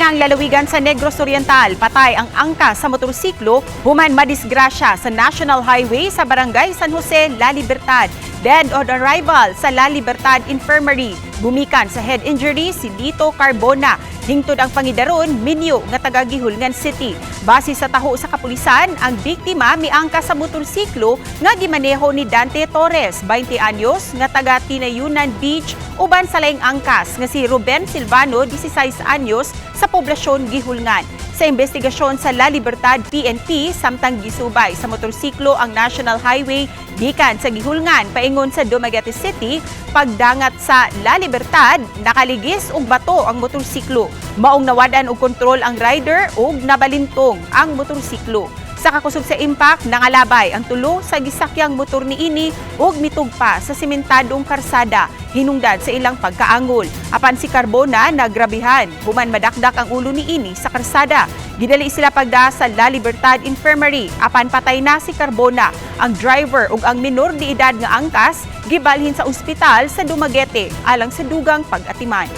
Dinhang lalawigan sa Negros Oriental, patay ang angkas sa motorsiklo human madisgrasya sa National Highway sa Barangay San Jose, La Libertad. Dead on arrival sa La Libertad Infirmary. Gumikan sa head injury si Lito Carbona. Hingtod ang pangidaron, minyo nga taga Guihulngan City. Base sa taho sa kapulisan, ang biktima miangkas sa motorsiklo nga gimaneho ni Dante Torres, 20 anyos, nga taga Tinayunan Beach, uban sa laing angkas nga si Ruben Silvano, 16 anyos, sa poblasyon Guihulngan. Sa investigasyon sa La Libertad PNP, samtang gisubay sa motorsiklo ang National Highway gikan sa Guihulngan paingon sa Dumaguete City, pagdangat sa La Libertad, nakaligis og bato ang motorsiklo. Maong nawad-an og kontrol ang rider ug nabalintong ang motorsiklo. Sa kakusog sa impact, nangalabay ang tulo sa gisakyang motor niini ug mitugpa sa simentadong karsada hinungdan sa ilang pagkaangol. Apan si Carbona nagrabihan human madakdak ang ulo niini sa karsada. Gidali sila pagda sa La Libertad Infirmary, apan patay na si Carbona. Ang driver ug ang minor de edad nga angkas gibalhin sa ospital sa Dumaguete alang sa dugang pag-atiman.